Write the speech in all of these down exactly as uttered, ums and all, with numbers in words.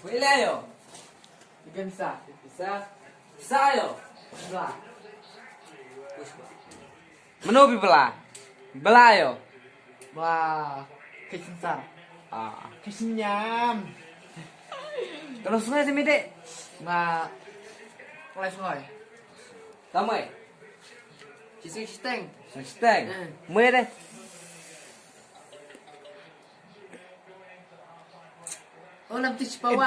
Phi lai ïoh? Ikan pisa. Pisa. Pisa ïoh. Pisa. Mano phi bylla? Bylla ïoh. Ba. Kitchen sar. Ah. Kitchen ñiam. Ka long sngew te mynta? Ba. Lai sngew. Tang mei? Shi sngew shiteng. Shiteng. Hmm. Mei de. Oh, nam ti shi pawa.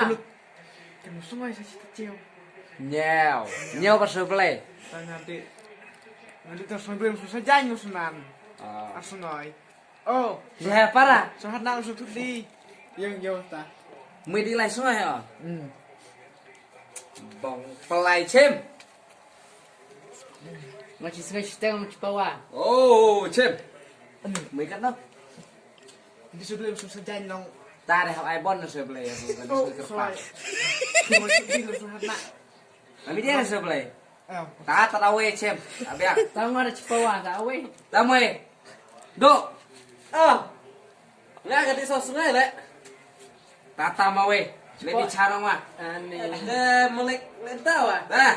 Kan sngew sa shi ta chiu. Ñiew. Ñiew ba sngew Blei. Tang nam ti. Nam ti tang sngew Blei, sngew sa jan, sngew sa nan. Ah. Ar sngew. Oh. Sa ha para. Sa ha na, sa tu di. Yang jauh ta. Mei di lai sngew ha. Hmm. Bong pelai chim. Nga shi sngew shiteng, nga shi pawa. Oh, chim. Mei kat no. Di sudut sum sejan long. Tare hap ai bon na sebelah ya. Oh, sorry. Kami dia na sebelah. Oh. Ta ta da wei chim. Abia. Ta nga da shi pawa, ta wei. Ta mei. Do. Ah. Nga ka ti so sngew le. Tata ma wei. Le di charong wa. Ani. Eh, Malik, le ta wa. Ah.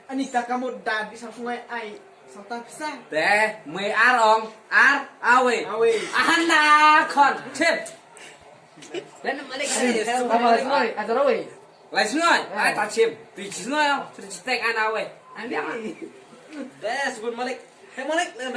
Ani ta ka mut da di so sngew ai. Sa ta pisa. Te, mei ar ong, ar, awei. Awei. Ahana kon, chim. Dan Malik. Ani, ta ma sngew, ada wei. Lai sngew, ai ta chim. Ti sngew, ti tek ana wei. Ani. Te, sebut Malik. Hey Malik, le